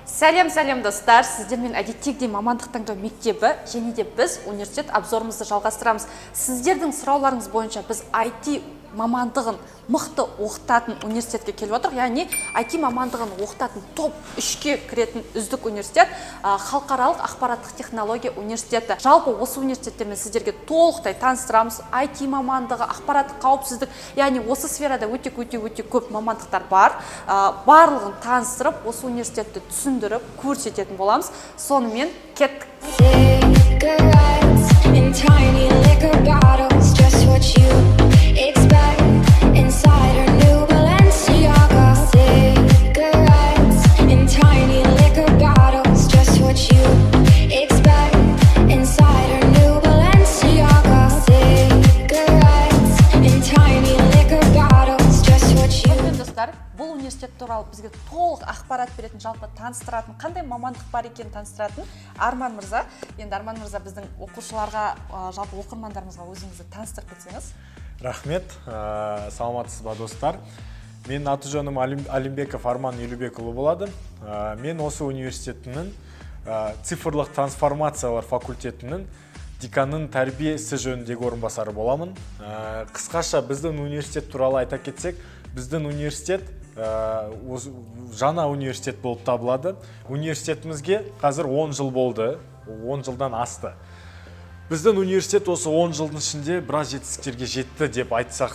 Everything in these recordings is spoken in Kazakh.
Сәлем, сәлем, достар! Сіздермен әдеттегідей «Мамандық таңдау мектебі» және де біз университет обзорымызды жалғастырамыз. Сіздердің сұрауларыңыз бойынша біз IT мамандығын мықты оқытатын университетке келіп отырмық, яғни IT мамандығын оқытатын топ 3-ке кіретін үздік университет, Халықаралық ақпараттық технология университеті. Жалпы осы университеттермен сіздерге толықтай таныстырамыз. IT мамандығы, ақпараттық қауіпсіздік, яғни осы сферада өте, өте, өте көп мамандықтар бар. Барлығын таныстырып, осы университетті түсіндіріп көрсететін боламыз. Сонымен, кеттік! Cigarettes in tiny liquor bottles, just what you expect inside her new Balenciaga. Cigarettes in tiny liquor bottles, just what you expect inside her new Balenciaga. Cigarettes in tiny liquor bottles, just what you. Сонымен, достар, бұл университет туралы бізге толық ақпарат беретін, жалпы таныстыратын, қандай мамандық бар екенін таныстыратын Арман мырза. Енді, Арман мырза, біздің оқушыларға, жалпы оқырмандарымызға өзіңізді таныстырып кетсеңіз. Рахмет. Саламатсыз ба, достар! Менің аты жөнім Алимбеков Арман Елубекұлы болады. Мен осы университетінің цифрлық трансформациялар факультетінің деканның тәрбие ісі жөніндегі орынбасары боламын. Қысқаша біздің университет туралы айта кетсек, біздің университет жаңа университет болып табылады. Университетімізге қазір 10 жыл болды, 10 жылдан асты. Біздің университет осы 10 жылдың ішінде біраз жетістіктерге жетті деп айтсақ,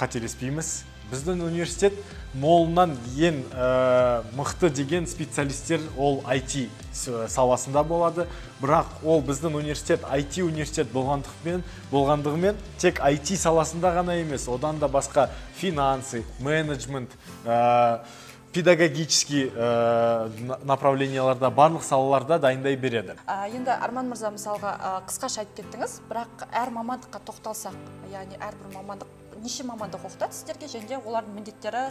қателеспейміз. Біздің университет молынан ең мықты деген специалисттер ол IT саласында болады. Бірақ ол біздің университет IT университет болғандығымен тек IT саласында ғана емес, одан да басқа финансы, менеджмент, педагогический направленияларда, барлық салаларда дайындай береді. Енді, Арман мырза, мысалға, қысқаша айтып кеттіңіз, бірақ әр мамандыққа тоқталсақ, яғни әрбір мамандық, неше мамандық оқытады сіздерге және де олардың міндеттері,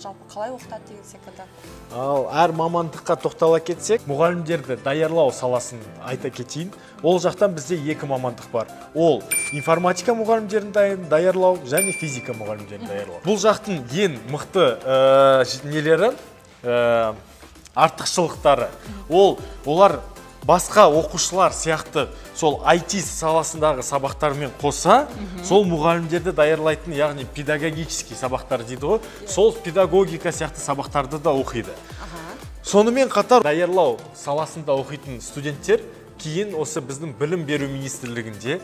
жалпы қалай оқытады деген секілді. Ал әр мамандыққа тоқтала кетсек, мұғалімдерді даярлау саласын айта кетейін. Ол жақтан бізде екі мамандық бар: ол информатика мұғалімдерін даярлау және физика мұғалімдерін даярлау. Бұл жақтың ең мықты нелері, артықшылықтары, ол олар басқа оқушылар сияқты сол IT саласындағы сабақтармен қоса сол мұғалімдерді даярлайтын, яғни педагогический сабақтар дейді ғой, сол педагогика сияқты сабақтарды да оқиды. Сонымен қатар даярлау саласында оқитын студенттер кейін осы біздің Білім беру министрлігінде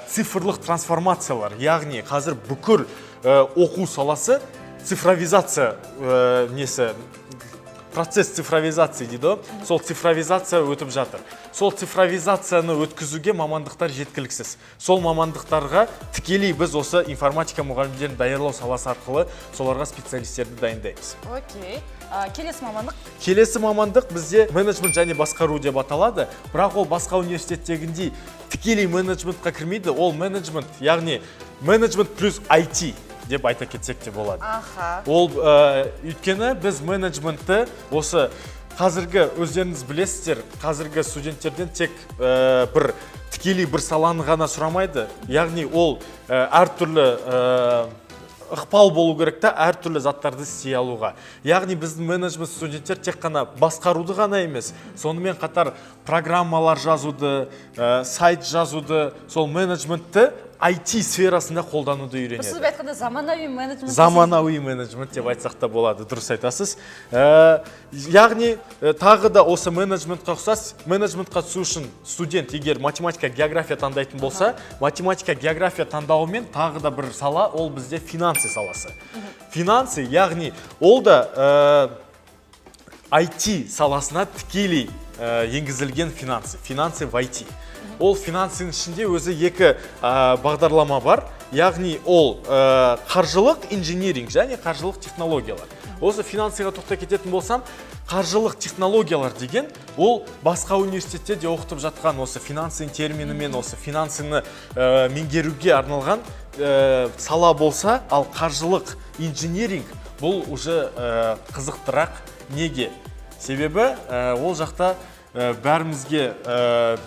цифрлық трансформациялар, яғни қазір бүкіл оқу саласы цифровизация, несі, процесс цифровизации дейді ғой, сол цифровизация өтіп жатыр. Сол цифровизацияны өткізуге мамандықтар жеткіліксіз. Сол мамандықтарға тікелей біз осы информатика мұғалімдерін даярлау саласы арқылы соларға специалистерді дайындаймыз. Окей. Келесі мамандық? Келесі мамандық бізде менеджмент және басқару деп аталады. Бірақ ол басқа университеттегіндей тікелей менеджментқа кірмейді. Ол менеджмент, яғни менеджмент плюс IT деп айта кетсек те болады. Ол өйткені біз менеджментті осы қазіргі, өздеріңіз білесіздер, қазіргі студенттерден тек бір тікелей бір саланы ғана сұрамайды, яғни ол әртүрлі ықпал болу керек та, әртүрлі заттарды істей алуға. Яғни біздің менеджмент студенттер тек қана басқаруды ғана емес, сонымен қатар программалар жазуды, сайт жазуды, сол менеджментті IT сферасында қолдануды Бір үйренеді. сөзбен айтқанда, заманауи менеджмент. Заманауи менеджмент деп айтсақ та болады, дұрыс айтасыз. Яғни тағы да осы менеджментқа ұқсас, менеджментқа түсу үшін студент егер математика, география таңдайтын болса, математика, география таңдауымен тағы да бір сала, ол бізде финансы саласы. Финансы, яғни ол да IT саласына тікелей енгізілген финансы, финансы в IT. Ол финансының ішінде өзі екі бағдарлама бар, яғни ол қаржылық инжиниринг және қаржылық технологиялар. Осы финансыға тоқтай кететін болсам, қаржылық технологиялар деген ол басқа университетте де оқытып жатқан осы финансы терминімен, осы финансыны меңгеруге арналған сала болса, ал қаржылық инжиниринг бұл уже қызықтырақ. Неге? Себебі ол жақта бәрімізге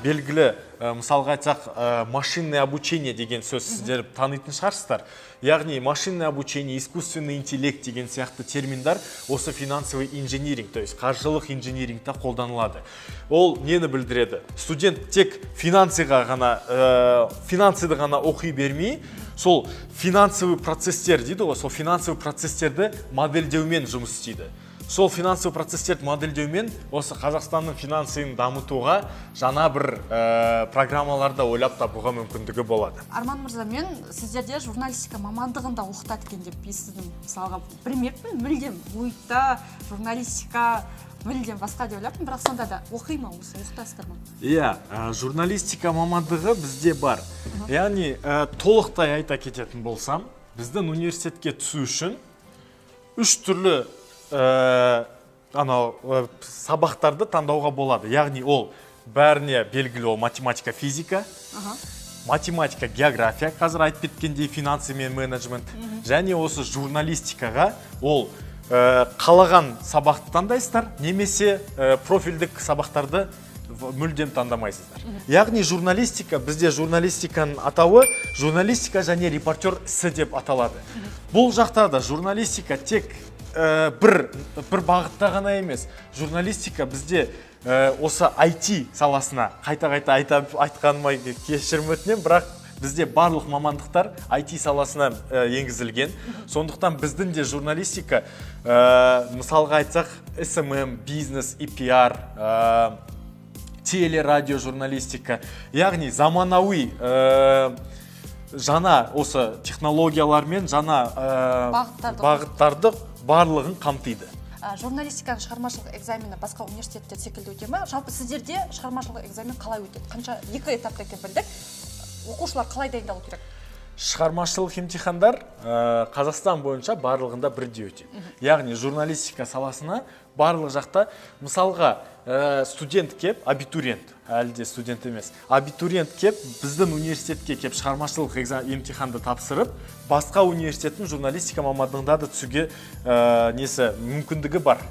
белгілі мысалға айтсақ, машинное обучение деген сөз сіздер танитын шығарсыздар. Яғни машинное обучение, искусственный интеллект деген сияқты терминдар осы финансовый инжиниринг, то есть қаржылық инжинирингта қолданылады. Ол нені білдіреді? Студент тек финансыға ғана, финансыды ғана оқи бермей, сол финансовый процесстер дейді ғой, сол финансовый процесстерді модельдеумен жұмыс істейді. Сол финансовый процесстерді модельдеумен осы Қазақстанның финансын дамытуға жаңа бір программаларды ойлап табуға мүмкіндігі болады. Арман мырза, мен сіздерде журналистика мамандығын да оқытады екен деп естідім. Мысалға, білмеппін мүлдем, МУИТ-та журналистика мүлдем басқа деп ойлаппын, бірақ сонда да оқи ма осы, оқытасыздар ма? Иә, журналистика мамандығы бізде бар. Яғни толықтай айта кететін болсам, біздің университетке түсу үшін үш түрлі анау сабақтарды таңдауға болады. Яғни ол бәріне белгілі, ол математика, физика, математика, география, қазір айтып кеткендей финансы мен менеджмент, және осы журналистикаға ол қалаған сабақты таңдайсыздар немесе профильдік сабақтарды мүлдем таңдамайсыздар. Яғни журналистика, бізде журналистиканың атауы журналистика және репортер ісі деп аталады. Бұл жақта да журналистика тек бір бағытта ғана емес. Журналистика бізде осы IT саласына, қайта-қайта айтқаныма кешірім өтінемін, бірақ бізде барлық мамандықтар IT саласына енгізілген. Сондықтан біздің де журналистика, мысалға айтсақ, SMM, бизнес и пиар, телерадио журналистика, яғни заманауи жаңа осы технологиялармен жаңа Бағыттарды. бағыттарды барлығын қамтиды. Журналистиканың шығармашылық экзамені басқа университеттер секілді өте ма? Жалпы сіздерде шығармашылық экзамен қалай өтеді? Қанша, екі этапта екен білдік. Оқушылар қалай дайындалу керек? Шығармашылық емтихандар Қазақстан бойынша барлығында бірдей өтеді. Яғни журналистика саласына барлық жақта, мысалға, студент кеп, абитуриент, әлі де студент емес, абитуриент кеп, біздің университетке кеп, шығармашылық емтиханды тапсырып, басқа университеттің журналистика мамандығында да түсуге несі, мүмкіндігі бар.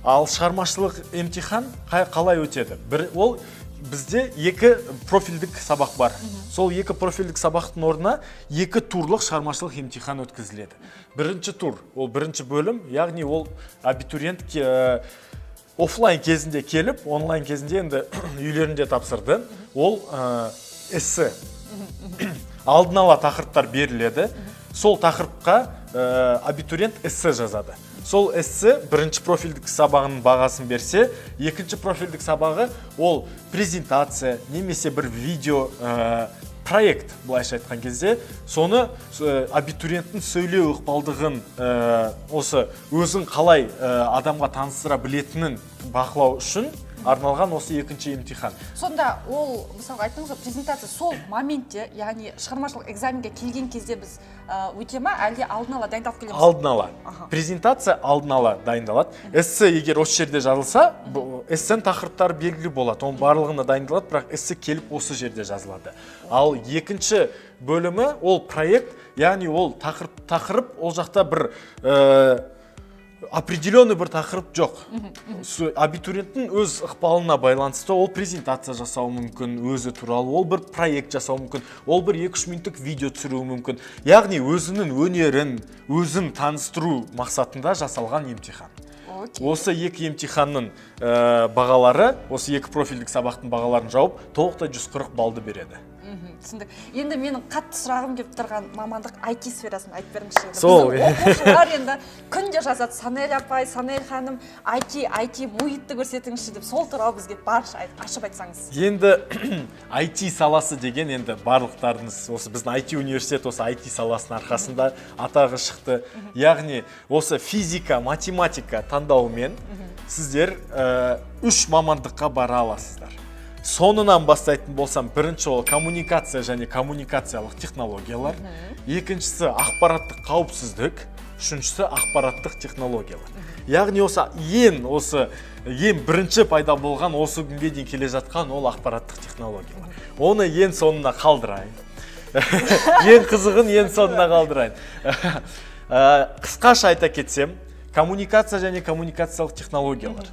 Ал шығармашылық емтихан қалай өтеді? Бір ол бізде екі профильдік сабақ бар. Сол екі профильдік сабақтың орнына екі турлық шығармашылық емтихан өткізіледі. Бірінші тур ол бірінші бөлім, яғни ол абитуриент офлайн кезінде келіп, онлайн кезінде енді үйлерінде тапсырды. Ол эссе. Алдын ала тақырыптар беріледі. Сол тақырыпқа абитуриент эссе жазады. Сол эссе бірінші профильдік сабағының бағасын берсе, екінші профильдік сабағы ол презентация немесе бір видео проект, былайша айтқан кезде, соны абитуриенттің сөйлеу ықпалдығын, осы өзін қалай адамға таныстыра білетінін бақылау үшін арналған осы екінші емтихан. Сонда ол, мысалға, айттыңыз ғой, презентация сол моментте, яғни шығармашылық экзаменге келген кезде біз өте ма, әлде алдын ала дайындалып келеміз? Алдын ала. Презентация алдын ала дайындалады. Эссе егер осы жерде жазылса, эссенің тақырыптары белгілі болады, оның барлығына дайындалады, бірақ эссе келіп осы жерде жазылады. Ал екінші бөлімі ол проект, яғни ол тақырып ол жақта бір определенный бір тақырып жоқ. Абитуриенттің өз ықпалына байланысты ол презентация жасауы мүмкін өзі туралы, ол бір проект жасауы мүмкін, ол бір 2-3 минуттық видео түсіруі мүмкін. Яғни өзінің өнерін, өзін таныстыру мақсатында жасалған емтихан. Осы екі емтиханның бағалары, осы екі профильдік сабақтың бағаларын жауып, толықтай 140 баллды береді. Түсіндік. Енді менің қатты сұрағым келіп тұрған мамандық IT сферасын айтып беріңізші енді. Сол. Біздің оқушылар енді күнде жазады: «Санель апай, Санель ханым, IT, IT, МУИТ-ті көрсетіңізші», – деп. Сол туралы бізге барынша ашып айтсаңыз. Енді IT саласы деген енді барлықтарыңыз, осы біздің IT университет осы IT саласының арқасында атағы шықты. Яғни осы физика, математика таңдауымен сіздер үш мамандыққа бара аласыздар. Соңынан бастайтын болсам, бірінші ол коммуникация және коммуникациялық технологиялар, екіншісі ақпараттық қауіпсіздік, үшіншісі ақпараттық технологиялар. Яғни осы ең бірінші пайда болған, осы күнге дейін келе жатқан ол ақпараттық технологиялар. Оны ең соңына қалдырайын. Ең қызығын ең соңына қалдырайын. Қысқаша айта кетсем, коммуникация және коммуникациялық технологиялар.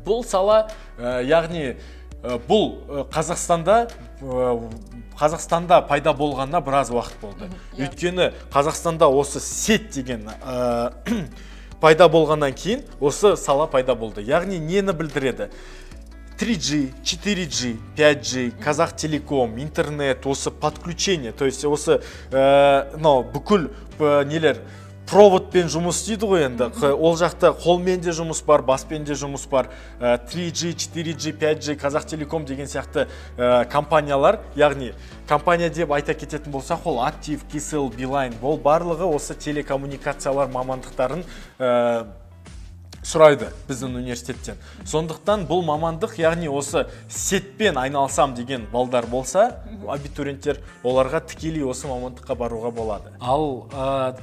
Бұл сала, яғни Бұл Қазақстанда пайда болғанына біраз уақыт болды. Өйткені Қазақстанда осы сеть деген пайда болғаннан кейін осы сала пайда болды. Яғни нені білдіреді? 3G, 4G, 5G, Казахтелеком, интернет, осы подключение, то есть осы мынау бүкіл нелер проводпен жұмыс істейді ғой енді. Ол жақта қолмен де жұмыс бар, баспен де жұмыс бар. 3G, 4G, 5G, Казахтелеком деген сияқты компаниялар, яғни компания деп айта кететін болсақ, ол Актив, Kcell, Билайн, ол барлығы осы телекоммуникациялар мамандықтарын сұрайды біздің университеттен. Сондықтан бұл мамандық, яғни осы сетьпен айналысам деген балдар болса, абитуриенттер, оларға тікелей осы мамандыққа баруға болады. Ал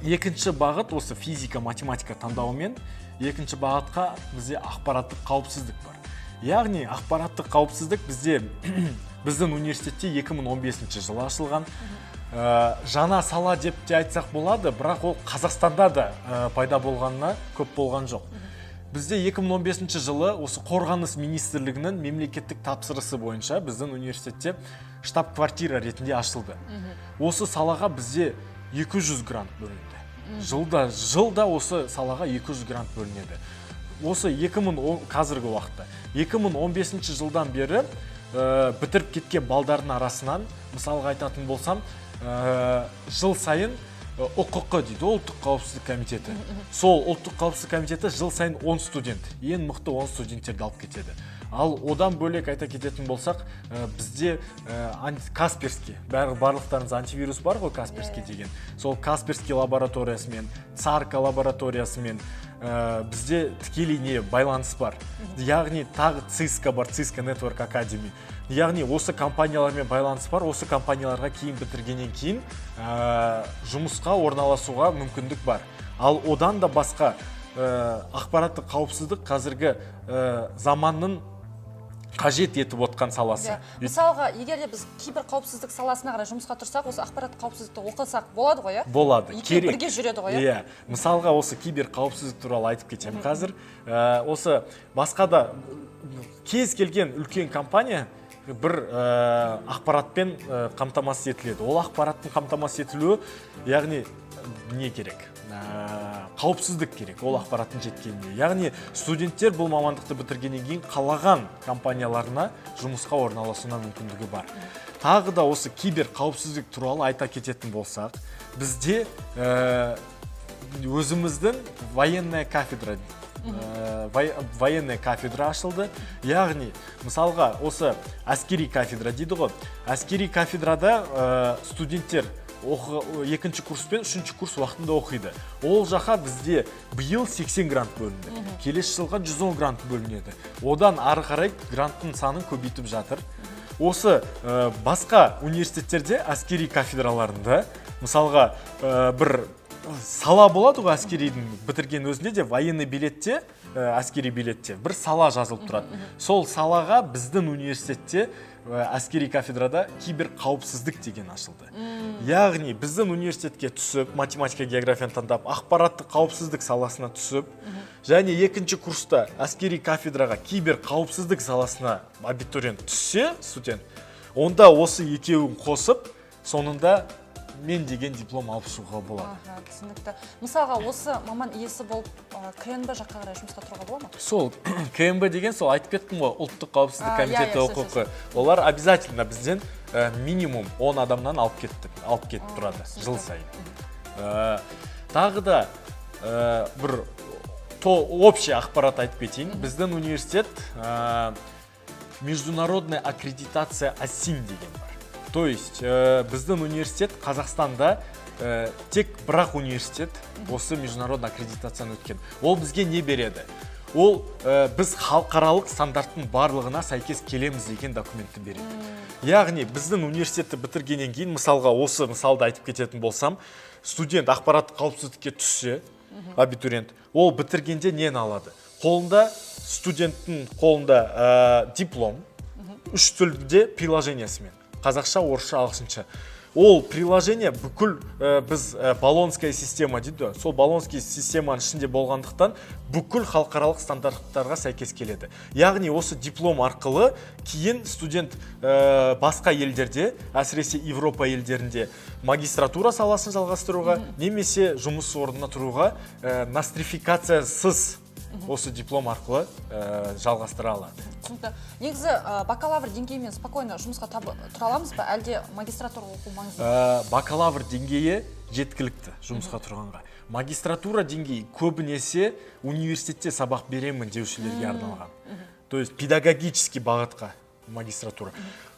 екінші бағыт, осы физика, математика таңдауымен екінші бағытқа бізде ақпараттық қауіпсіздік бар. Яғни ақпараттық қауіпсіздік бізде, біздің университетте 2015 жылы ашылған. Жаңа сала деп те айтсақ болады, бірақ ол Қазақстанда да пайда болғанына көп болған жоқ. Бізде 2015 жылы осы Қорғаныс министрлігінің мемлекеттік тапсырысы бойынша біздің университетте штаб квартира ретінде ашылды. Осы салаға бізде 200 грант бөлінді. Жылда осы салаға 200 грант бөлінеді. Осы 2010, қазіргі уақытта 2015 жылдан бері бітіріп кеткен балдардың арасынан, мысалға айтатын болсам, жыл сайын ҰҚҚ дейді, Ұлттық қауіпсіздік комитеті. Сол Ұлттық қауіпсіздік комитеті жыл сайын 10 студент, ең мықты 10 студенттерді алып кетеді. Ал одан бөлек айта кететін болсақ, бізде Касперский, бәрі, барлықтарыңыз антивирус бар ғой, Касперский деген, сол Касперский лабораториясымен, ЦАРКА лабораториясымен бізде тікелей не байланыс бар. Яғни тағы Cisco бар, Cisco Network Academy. Яғни осы компаниялармен байланыс бар. Осы компанияларға кейін, бітіргеннен кейін жұмысқа орналасуға мүмкіндік бар. Ал одан да басқа ақпараттық қауіпсіздік қазіргі заманның қажет етіп отқан саласы. Иә. Мысалға, егер де біз киберқауіпсіздік саласына қарай жұмысқа тұрсақ, осы ақпараттық қауіпсіздікті оқысақ болады ғой, иә? Болады. Екеуі Керек. бірге жүреді ғой, иә? Иә. Мысалға, осы киберқауіпсіздік туралы айтып кетемін қазір. Осы басқа да кез келген үлкен компания бір ақпаратпен қамтамасыз етіледі. Ол ақпараттың қамтамасыз етілуі, яғни не керек? Қауіпсіздік керек ол ақпараттың жеткеніне. Яғни студенттер бұл мамандықты бітіргеннен кейін қалаған компанияларына жұмысқа орналасуына мүмкіндігі бар. Тағы да осы кибер қауіпсіздік туралы айта кететін болсақ, бізде өзіміздің военная кафедра ашылды. Яғни мысалға, осы әскери кафедра дейді ғой. Әскери кафедрада студенттер екінші курс пен үшінші курс уақытында оқиды. Ол жаққа бізде биыл 80 грант бөлінді, келесі жылға 110 грант бөлінеді. Одан ары қарай гранттың санын көбейтіп жатыр. Осы басқа университеттерде әскери кафедраларында, мысалға, бір сала болады ғой, әскеридің бітірген өзінде де военный билетте, әскери билетте бір сала жазылып тұрады. Сол салаға біздің университетте әскери кафедрада киберқауіпсіздік деген ашылды. Яғни біздің университетке түсіп, математика, географияны таңдап, ақпараттық қауіпсіздік саласына түсіп және екінші курста әскери кафедраға киберқауіпсіздік саласына абитуриент түссе, студент, онда осы екеуін қосып, соңында мен деген диплом алып шығуға болады. Аха, түсінікті. Мысалға, осы маман иесі болып КНБ жаққа қарай жұмысқа тұруға бола ма? Сол КНБ деген, сол айтып кеттім ғой, Ұлттық қауіпсіздік А, иә, комитеті, иә, ҰҚҚ. Олар обязательно бізден минимум 10 адамнан алып кетіп тұрады жыл сайын. Тағы да бір то общий ақпарат айтып кетейін. Біздің университет международная аккредитация АСИН деген бар. То есть біздің университет Қазақстанда тек бір-ақ университет осы международный аккредитацияны өткен. Ол бізге не береді? Ол біз халықаралық стандарттың барлығына сәйкес келеміз деген документті береді. Яғни біздің университетті бітіргеннен кейін, мысалға, осы мысалды айтып кететін болсам, студент ақпараттық қауіпсіздікке түссе, абитуриент, ол бітіргенде нені алады? Қолында, студенттің қолында диплом үш тілде приложениесімен: қазақша, орысша, ағылшынша. Ол приложение бүкіл біз болонская система дейді ғой, сол болонский системаның ішінде болғандықтан, бүкіл халықаралық стандарттарға сәйкес келеді. Яғни осы диплом арқылы кейін студент басқа елдерде, әсіресе Европа елдерінде магистратура саласын жалғастыруға немесе жұмыс орнына тұруға нострификациясыз осы диплом арқылы жалғастыра алады. Түсінікті. Негізі бакалавр деңгейімен спокойно жұмысқа тұра аламыз ба, әлде магистратура оқу маңызды? Бакалавр деңгейі жеткілікті жұмысқа тұрғанға. Магистратура деңгейі көбінесе университетте сабақ беремін деушілерге арналған, то есть педагогический бағытқа магистратура.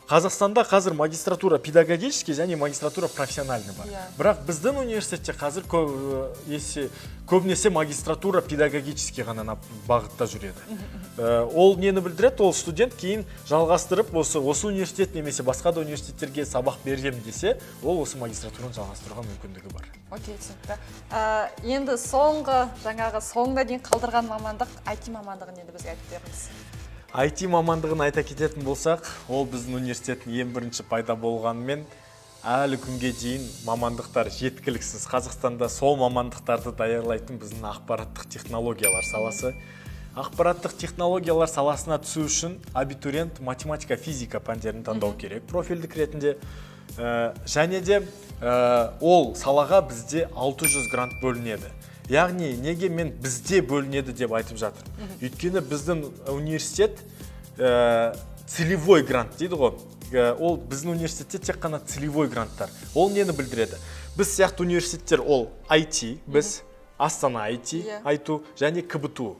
Қазақстанда қазір магистратура педагогический және магистратура профессиональный бар. Бірақ біздің университетте қазір көбінесе магистратура педагогический ғана бағытта жүреді. Ол нені білдіреді? Ол студент кейін жалғастырып, осы университет немесе басқа да университеттерге сабақ беремін десе, ол осы магистратураны жалғастыруға мүмкіндігі бар. Окей, түсінікті. Енді соңғы, жаңағы соңына дейін қалдырған мамандық, IT мамандығын енді бізге айтып беріңіз. IT мамандығын айта кететін болсақ, ол біздің университеттің ең бірінші пайда болғанымен, әлі күнге дейін мамандықтар жеткіліксіз. Қазақстанда сол мамандықтарды даярлайтын біздің ақпараттық технологиялар саласы. Ақпараттық технологиялар саласына түсу үшін абитуриент математика, физика пәндерін таңдау керек профильдік ретінде. Және де ол салаға бізде 600 грант бөлінеді. Яғни неге мен бізде бөлінеді деп айтып жатырмын? Өйткені біздің университет целевой грант дейді ғой. Ол біздің университетте тек қана целевой гранттар. Ол нені білдіреді? Біз сияқты университеттер, ол IT, біз Астана IT, айту және КБТУ.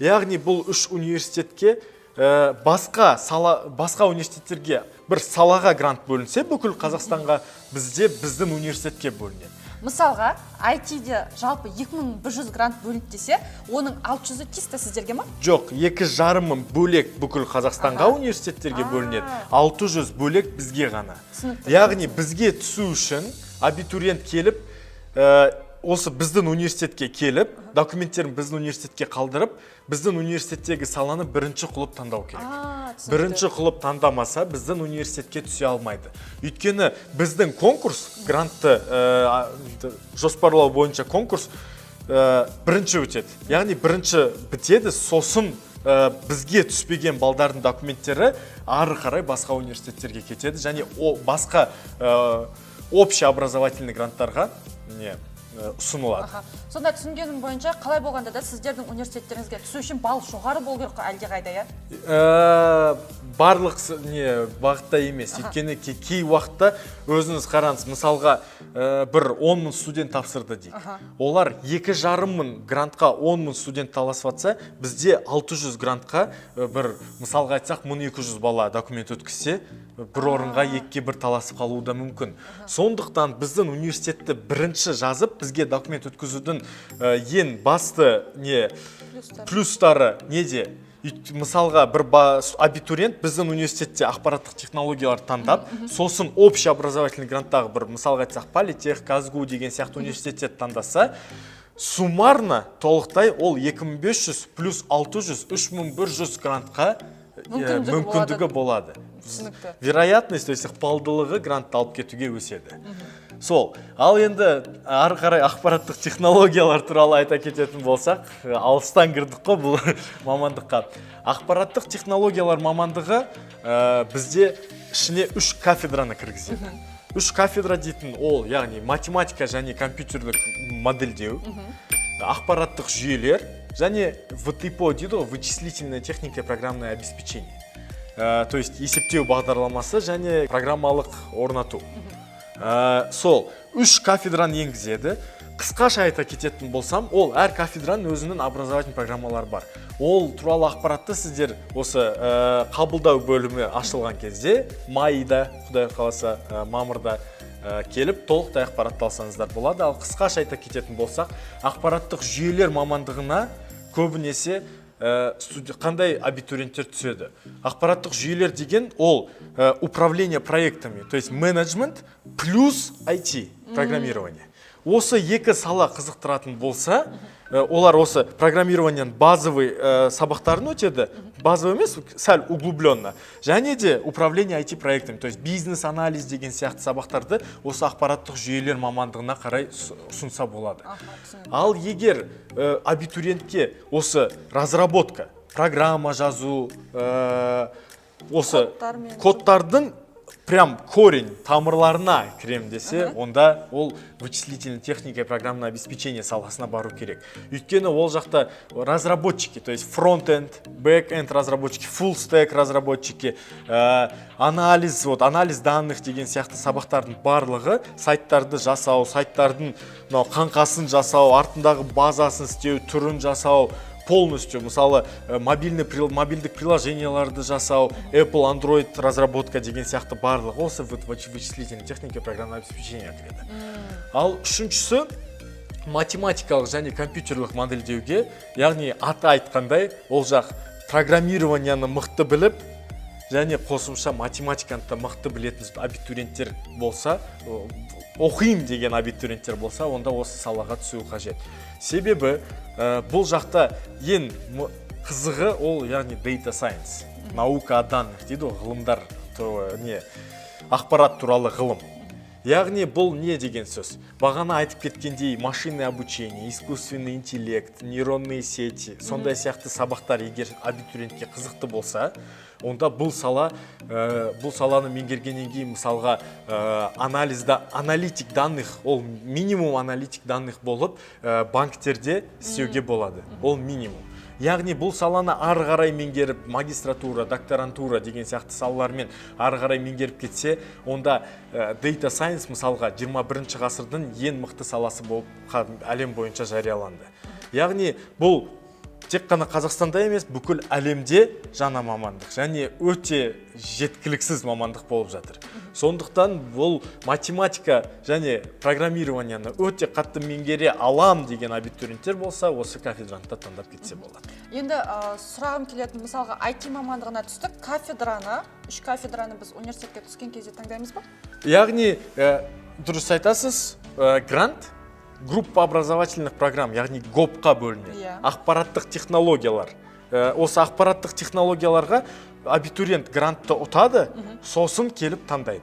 Яғни бұл үш университетке басқа сала, басқа университеттерге бір салаға грант бөлінсе, бүкіл Қазақстанға, бізде біздің университетке бөлінеді. Мысалға, IT-де жалпы 2100 грант бөлінді десе, оның 600-і чисто сіздерге ма? Жоқ, 2,5 мың бөлек бүкіл Қазақстанға университеттерге бөлінеді, 600 бөлек бізге ғана. Түсінікті. Яғни бізге түсу үшін абитуриент келіп, осы біздің университетке келіп, документтерін біздің университетке қалдырып, біздің университеттегі саланы бірінші қылып таңдау керек. А, түсінікті. Бірінші қылып таңдамаса, біздің университетке түсе алмайды. Өйткені біздің конкурс, грантты жоспарлау бойынша конкурс бірінші өтеді, яғни бірінші бітеді, сосын бізге түспеген балдардың документтері ары қарай басқа университеттерге кетеді және басқа общеобразовательный гранттарға не ұсынылады. Аха. Сонда түсінгенім бойынша, қалай болғанда да сіздердің университеттеріңізге түсу үшін балл жоғары болу керек қой әлдеқайда, иә? Барлық не бағытта емес, өйткені кей уақытта, өзіңіз қараңыз, мысалға, бір 10 мың студент тапсырды дейік. Олар 2,5 мың грантқа 10 мың студент таласып жатса, бізде 600 грантқа бір мысалға айтсақ, 1200 бала документ өткізсе, бір орынға екіге бір таласып қалуы да мүмкін. Сондықтан біздің университетті бірінші жазып, бізге документ өткізудің ең басты не Плюстары. Плюстары неде? Мысалға, бір абитуриент біздің университетте ақпараттық технологиялар таңдап, сосын общеобразовательный гранттағы бір мысалға айтсақ, Политех, КазГУ деген сияқты университеттерді таңдаса, суммарно толықтай ол 2500 плюс 600, 3100 грантқа Мүмкіндігі мүмкіндігі болады. Түсінікті. Вероятность, то есть ықпалдылығы грантты алып кетуге өседі. Сол. Ал енді ары қарай ақпараттық технологиялар туралы айта кететін болсақ, алыстан кірдік қой бұл мамандыққа. Ақпараттық технологиялар мамандығы бізде ішіне үш кафедраны кіргізеді. Үш кафедра дейтін ол, яғни математика және компьютерлік модельдеу, ақпараттық жүйелер және ВТПО дейді ғой, вычислительная техника и программное обеспечение. То есть есептеу бағдарламасы және программалық орнату. Сол үш кафедраны енгізеді. Қысқаша айта кететін болсам, ол әр кафедраның өзінің образовательный программалары бар. Ол туралы ақпаратты сіздер осы қабылдау бөлімі ашылған кезде, майда, құдай қаласа, мамырда келіп толықтай ақпаратты алсаңыздар болады. Ал қысқаша айта кететін болсақ, ақпараттық жүйелер мамандығына көбінесе қандай абитуриенттер түседі? Ақпараттық жүйелер деген ол управление проектами, то есть менеджмент плюс IT, программирование. Осы екі сала қызықтыратын болса, олар осы программированияның базовый сабақтарын өтеді, базовый емес, сәл углубленно, және де управление IT проектами, то есть бизнес анализ деген сияқты сабақтарды осы ақпараттық жүйелер мамандығына қарай ұсынса болады. Ал егер абитуриентке осы разработка, программа жазу, осы Кодтармен. кодтардың прям корень, тамырларына кірем десе, онда ол вычислительная техника и программное обеспечение саласына бару керек, өйткені ол жақта разработчики, то есть фронт-энд, бэк-энд разработчики, full stack разработчики, анализ, вот анализ данных деген сияқты сабақтардың барлығы, сайттарды жасау, сайттардың мынау қаңқасын жасау, артындағы базасын істеу, түрін жасау полностью, мысалы, мобильдік приложенияларды жасау, Apple, Android разработка деген сияқты барлығы осы вот вычислительная техника и программное обеспечение кіреді. Ал үшіншісі математикалық және компьютерлік модельдеуге, яғни аты айтқандай, ол жақ программированияны мықты біліп және қосымша математиканы да мықты білетін абитуриенттер болса, оқимын деген абитуриенттер болса, онда осы салаға түсу қажет. Себебі бұл жақта ең қызығы ол, яғни data science, наука о данных дейді ғой, ғылымдар не, ақпарат туралы ғылым. Яғни бұл не деген сөз? Бағана айтып кеткендей, машинное обучение, искусственный интеллект, нейронные сети, сондай сияқты сабақтар егер абитуриентке қызықты болса, онда бұл саланы меңгергеннен кейін, мысалға, анализда аналитик данных, ол минимум аналитик данных болып, банктерде істеуге болады, ол минимум. Яғни бұл саланы ары қарай меңгеріп, магистратура, докторантура деген сияқты салалармен ары қарай меңгеріп кетсе, онда data science, мысалға, 21 ғасырдың ең мықты саласы болып әлем бойынша жарияланды. Яғни бұл тек қана Қазақстанда емес, бүкіл әлемде жаңа мамандық және өте жеткіліксіз мамандық болып жатыр. Сондықтан бұл математика және программированияны өте қатты меңгере алам деген абитуриенттер болса, осы кафедраны да таңдап кетсе болады. Енді сұрағым келетін, мысалға, IT мамандығына түстік, кафедраны, үш кафедраны біз университетке түскен кезде таңдаймыз ба? Яғни дұрыс айтасыз, грант группа образовательных программ, яғни ГОП-қа бөлінеді. Ақпараттық технологиялар. Осы ақпараттық технологияларға абитуриент грантты ұтады, сосын келіп таңдайды.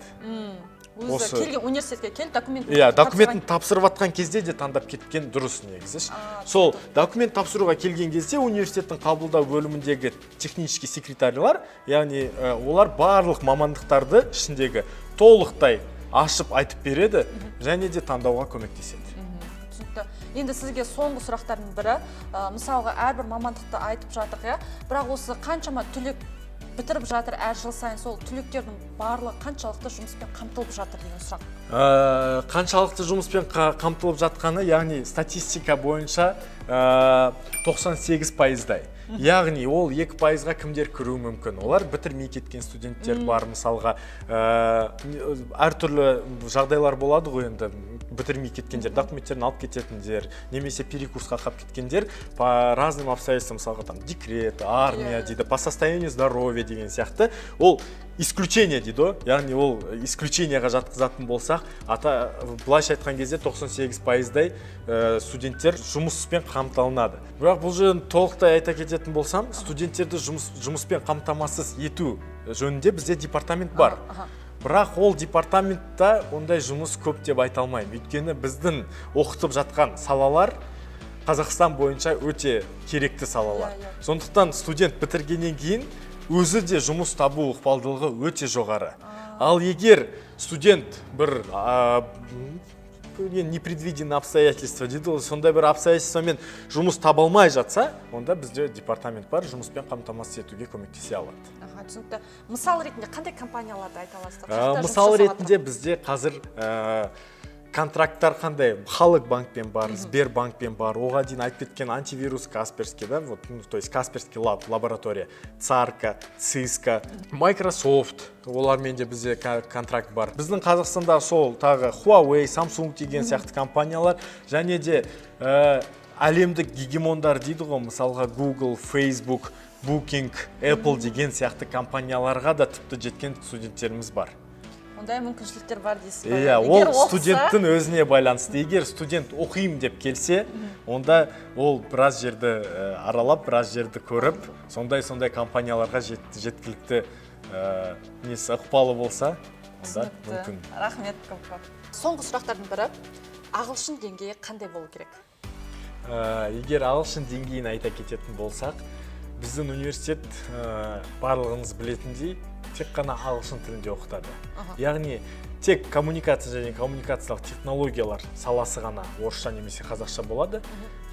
Өзі келген, университетке келіп, документін Иә, документін тапсырып жатқан кезде де таңдап кеткен дұрыс негізі ше. Сол документ тапсыруға келген кезде университеттің қабылдау бөліміндегі технический секретарьлар, яғни олар барлық мамандықтарды ішіндегі толықтай ашып айтып береді және де таңдауға көмектеседі. Түсінікті. Енді сізге соңғы сұрақтардың бірі, мысалға, әрбір мамандықты айтып жатырық, иә, бірақ осы қаншама түлек бітіріп жатыр әр жыл сайын, сол түлектердің барлығы қаншалықты жұмыспен қамтылып жатыр деген сұрақ. Қаншалықты жұмыспен қамтылып жатқаны, яғни статистика бойынша 98 пайыздай. Яғни ол 2 пайызға кімдер кіруі мүмкін? Олар бітірмей кеткен студенттер бар, мысалға, әртүрлі жағдайлар болады ғой енді, бітірмей кеткендер, документтерін алып кететіндер немесе перекурсқа қалып кеткендер по разным обстоятельствам, мысалға, там декрет, армия дейді, по состоянию здоровья деген сияқты. Ол исключение дейді ғой, яғни ол исключениеға жатқызатын болсақ, ата былайша айтқан кезде 98 пайыздай студенттер жұмыспен қамталынады. Бірақ бұл жерден толықтай айта кететін болсам, студенттерді жұмыспен қамтамасыз ету жөнінде бізде департамент бар. Бірақ ол департаментта ондай жұмыс көп деп айта алмаймын, өйткені біздің оқытып жатқан салалар Қазақстан бойынша өте керекті салалар. Иә, иә. Сондықтан студент бітіргеннен кейін өзі де жұмыс табу ықпалдылығы өте жоғары. Ал егер студент бір непредвиденные обстоятельства дейді ғой, сондай бір обстоятельствомен жұмыс таба алмай жатса, онда бізде департамент бар, жұмыспен қамтамасыз етуге көмектесе алады. Аха, түсінікті. Мысал ретінде қандай компанияларды айта аласыздар? Қай жақта жұмыс Мысал жасап ретінде жатыр? Бізде қазір контракттар қандай? Халық банкпен бар, Сбербанкпен бар, оға дейін айтып кеткен антивирус Касперский, да, вот, ну, то есть Касперский лаб, лаборатория, Царка, Cisco, Microsoft, олармен де бізде контракт бар. Біздің Қазақстанда сол тағы Huawei, Samsung деген сияқты компаниялар және де әлемдік гегемондар дейді ғой, мысалға, Google, Facebook, Booking, Apple деген сияқты компанияларға да тіпті жеткен студенттеріміз бар. Ондай мүмкіншіліктер бар дейсіз ғой? Иә, Егер ол оқыса- студенттің өзіне байланысты. Егер студент оқимын деп келсе, онда ол біраз жерді аралап, біраз жерді көріп, сондай сондай компанияларға жеткілікті несі, ықпалы болса, онда Түсінікті. мүмкін. Рахмет көп көп. Соңғы сұрақтардың бірі: ағылшын деңгейі қандай болу керек? Егер ағылшын деңгейін айта кететін болсақ, біздің университет, барлығыңыз білетіндей, тек қана ағылшын тілінде оқытады. Яғни тек коммуникация және коммуникациялық технологиялар саласы ғана орысша немесе қазақша болады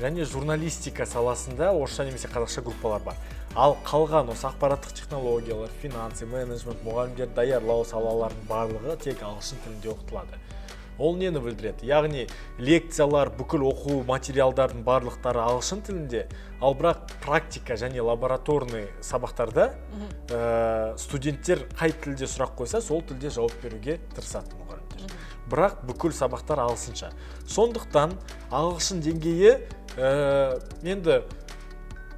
және журналистика саласында орысша немесе қазақша группалар бар. Ал қалған осы ақпараттық технологиялар, финансы, менеджмент, мұғалімдер даярлау салаларының барлығы тек ағылшын тілінде оқытылады. Ол нені білдіреді? Яғни лекциялар, бүкіл оқу материалдардың барлықтары ағылшын тілінде, ал бірақ практика және лабораторный сабақтарда студенттер қай тілде сұрақ қойса, сол тілде жауап беруге тырысады мұғалімдер. Бірақ бүкіл сабақтар ағылшынша. Сондықтан ағылшын деңгейі енді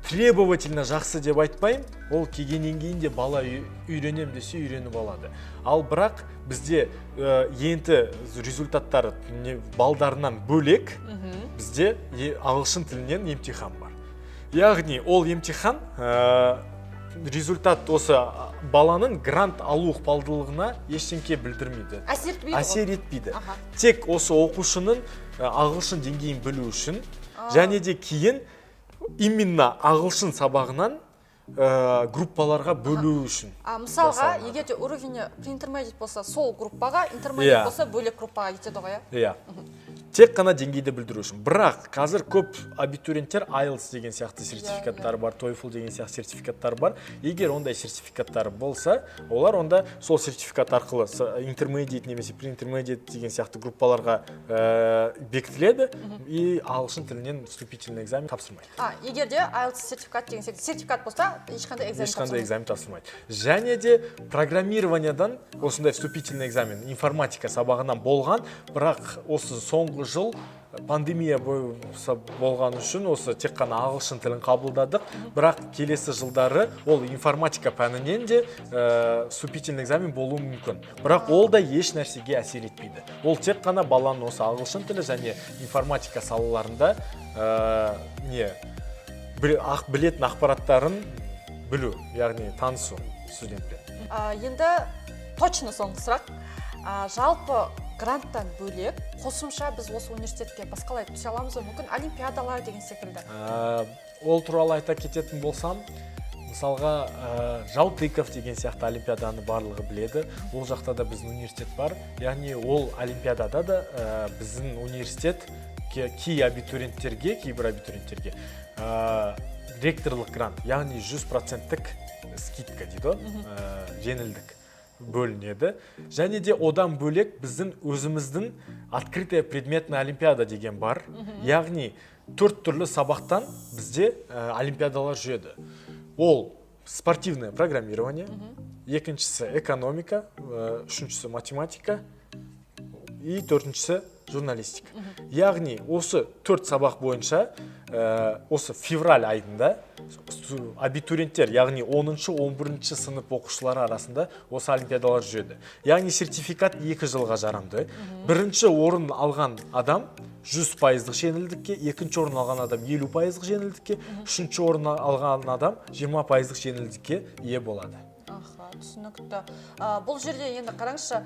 требовательно жақсы деп айтпаймын, ол келгеннен кейін де бала үйренем десе, үйреніп алады. Ал бірақ бізде ЕНТ результаттары не, балдарынан бөлек бізде ағылшын тілінен емтихан бар. Яғни ол емтихан результат осы баланың грант алу ықпалдылығына ештеңке білдірмейді. Әсер етпейді ғой? Әсер етпейді. Тек осы оқушының ағылшын деңгейін білу үшін және де кейін именно ағылшын сабағынан группаларға бөлу үшін А мысалға, жасалынады. егер де уровені pre-intermediate болса, сол группаға, intermediate Иә. болса, бөлек группаға кетеді ғой, иә? Иә, тек қана деңгейді білдіру үшін. Бірақ қазір көп абитуриенттер IELTS деген сияқты сертификаттар бар, TOEFL деген сияқты сертификаттар бар. Егер ондай сертификаттар болса, олар онда сол сертификат арқылы intermediate немесе pre-intermediate деген сияқты группаларға бекітіледі и ағылшын тілінен вступительный экзамен тапсырмайды. А егер де IELTS сертификат деген секілді сертификат болса, ешқандай экзамен Ешқандай тапсырмайды. экзамен тапсырмайды. Және де программированиядан осындай вступительный экзамен информатика сабағынан болған, бірақ осы соңғы жыл пандемия болған үшін осы тек қана ағылшын тілін қабылдадық. Бірақ келесі жылдары ол информатика пәнінен де вступительный экзамен болуы мүмкін. Бірақ ол да еш нәрсеге әсер етпейді. Ол тек қана баланың осы ағылшын тілі және информатика салаларында не білетін ақпараттарын білу, яғни танысу студентпен. А, енді точно соңғы сұрақ. Жалпы гранттан бөлек қосымша біз осы университетке басқалай түсе аламыз ба, мүмкін, олимпиадалар деген секілді? Ол туралы айта кететін болсам, мысалға, Жалтыков деген сияқты олимпиаданы барлығы біледі. Ол жақта да біздің университет бар. Яғни ол олимпиадада да біздің университет кей абитуриенттерге, кейбір абитуриенттерге ректорлық грант, яғни 100 проценттік скидка дейді ғой, жеңілдік бөлінеді. Және де одан бөлек біздің өзіміздің открытая предметная олимпиада деген бар. Яғни төрт түрлі сабақтан бізде олимпиадалар жүреді. Ол спортивное программирование, екіншісі экономика, үшіншісі математика и төртіншісі журналистика. Яғни осы төрт сабақ бойынша осы февраль айында абитуриенттер, яғни 10-11 сынып оқушылары арасында осы олимпиадалар жүреді. Яғни сертификат 2 жылға жарамды. Бірінші орын алған адам 100 пайыздық жеңілдікке, екінші орын алған адам 50 пайыздық жеңілдікке, үшінші орын алған адам 20 пайыздық жеңілдікке ие болады. Аха, түсінікті. Бұл жерде енді қараңызшы,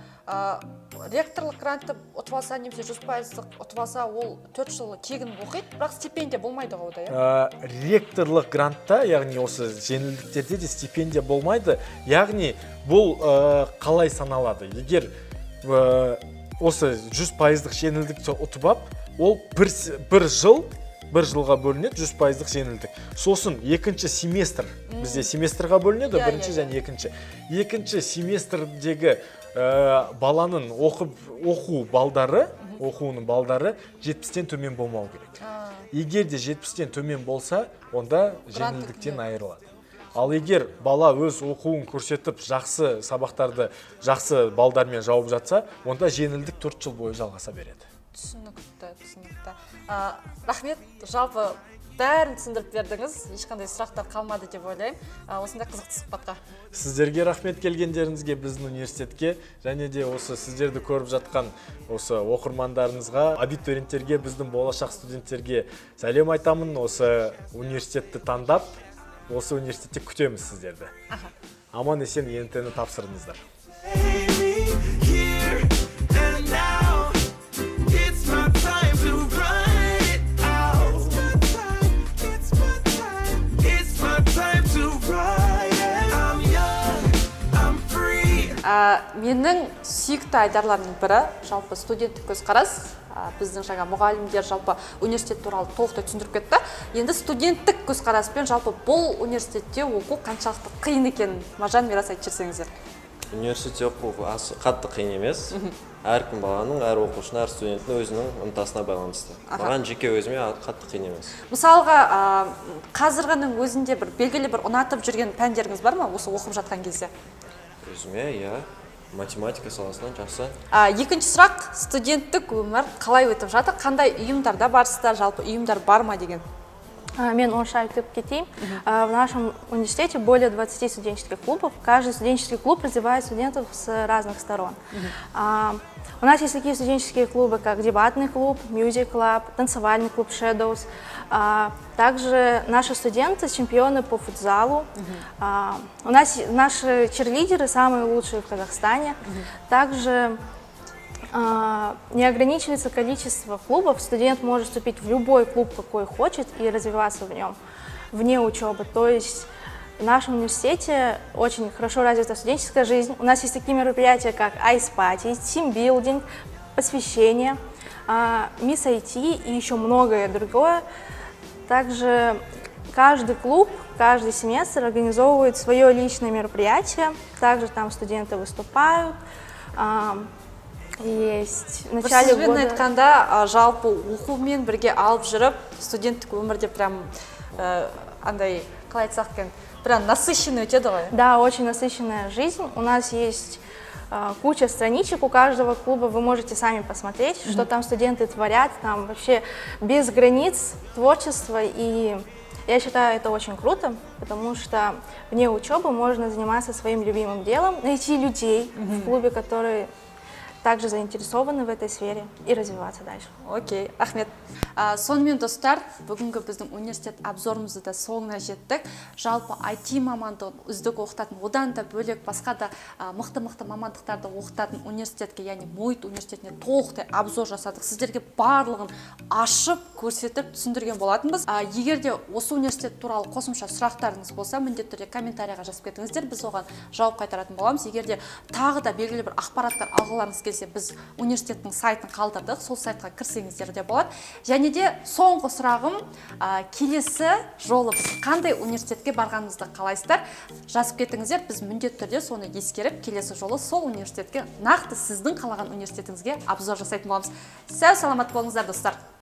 ректорлық грантты ұтып алса немесе 100 пайыздық ұтып алса, ол 4 жыл тегін оқиды, бірақ стипендия болмайды ғой онда, иә? Ректорлық грантта, яғни осы жеңілдіктерде де стипендия болмайды. Яғни бұл қалай саналады? Егер осы 100 пайыздық жеңілдікті ұтып алып, ол бір жыл, бір жылға бөлінеді 100 пайыздық жеңілдік. Сосын екінші семестр, бізде семестрға бөлінеді, бірінші және екінші. Екінші семестрдегі баланың оқып оқу балдары, оқуының балдары 70-тен төмен болмау керек. Егер де 70-тен төмен болса, онда жеңілдіктен айырылады. Ал егер бала өз оқуын көрсетіп, жақсы сабақтарды жақсы балдармен жауып жатса, онда жеңілдік 4 жыл бойы жалғаса береді. Түсінікті, түсінікті. Рахмет. Жалпы Бәрін түсіндіріп бердіңіз, ешқандай сұрақтар қалмады деп ойлаймын. Осындай қызықты сұхбатқа. Сіздерге рахмет келгендеріңізге біздің университетке. Және де осы сіздерді көріп жатқан осы оқырмандарыңызға, абитуриенттерге, біздің болашақ студенттерге сәлем айтамын. Осы университетті таңдап, осы университетте күтеміз сіздерді. Аман есен ЕНТ ні тапсырыңыздар. Here and now. It's my time to run it out. It's my time. It's my time to ride it. I'm young. I'm free. Менің сүйікті айдарларымның бірі жалпы студенттік көзқарас. Біздің жаңа мұғалімдер жалпы университет туралы толықтай түсіндіріп кетті. Енді студенттік көзқараспен жалпы бұл университетте оқу қаншалықты қиын екенін, Маржан, Мирас, айтып жіберсеңіздер. Университетте оқу қатты қиын емес. Әркім баланың, әр оқушының, әр студенттің өзінің ынтасына байланысты. Маған, жеке өзіме қатты қиын емес. Мысалға, қазіргінің өзінде бір белгілі бір ұнатып жүрген пәндеріңіз бар ма осы оқып жатқан кезде? Өзіме, иә, математика саласынан жақсы. Екінші сұрақ: студенттік өмір қалай өтіп жатыр, қандай ұйымдарда барсыздар, жалпы ұйымдар бар ма деген. Мен орысша айтып кетейін. В нашем университете более 20 студенческих клубов. Каждый студенческий клуб развивает студентов с разных сторон. У нас есть такие студенческие клубы, как дебатный клуб, music club, танцевальный клуб Shadows. Также наши студенты чемпионы по футзалу. У нас наши черлидеры самые лучшие в Казахстане. Также не ограничивается количество клубов, студент может вступить в любой клуб, какой хочет, и развиваться в нем вне учебы. То есть в нашем университете очень хорошо развита студенческая жизнь. У нас есть такие мероприятия, как Ice Party, тимбилдинг, посвящение, Мисс IT и еще многое другое. Также каждый клуб каждый семестр организовывает свое личное мероприятие. Также там студенты выступают. Есть в Бір начале сөзбен года. айтқанда, жалпы оқумен бірге алып жүріп, студенттік өмірде прям андай, қалай айтсақ екен, прям насыщенный өтеді ғой. Да, очень насыщенная жизнь. У нас есть куча страничек у каждого клуба, вы можете сами посмотреть, что там студенты творят, там вообще без границ творчество, и я считаю, это очень круто, потому что вне учебы можно заниматься своим любимым делом, найти людей в клубе, которые также заинтересованы в этой сфере, и развиваться дальше. Окей, рахмет. Сонымен, достар, бүгінгі біздің университет обзорымызды да соңына жеттік. Жалпы IT мамандығын үздік оқытатын, одан да бөлек басқа да мықты мықты мамандықтарды оқытатын университетке, яғни МУИТ университетіне толықтай обзор жасадық. Сіздерге барлығын ашып көрсетіп, түсіндірген болатынбыз. Егер де осы университет туралы қосымша сұрақтарыңыз болса, міндетті түрде комментарийға жазып кетіңіздер, біз оған жауап қайтаратын боламыз. Егер де тағы да белгілі бір ақпараттар алғыларыңыз келсе, біз университеттің сайтын қалдырдық, сол сайтқа кірсеңіздер де болады. Және де соңғы сұрағым: келесі жолы біз қандай университетке барғанымызды қалайсыздар? Жазып кетіңіздер, біз міндетті түрде соны ескеріп, келесі жолы сол университетке, нақты сіздің қалаған университетіңізге обзор жасайтын боламыз. Сау саламат болыңыздар, достар!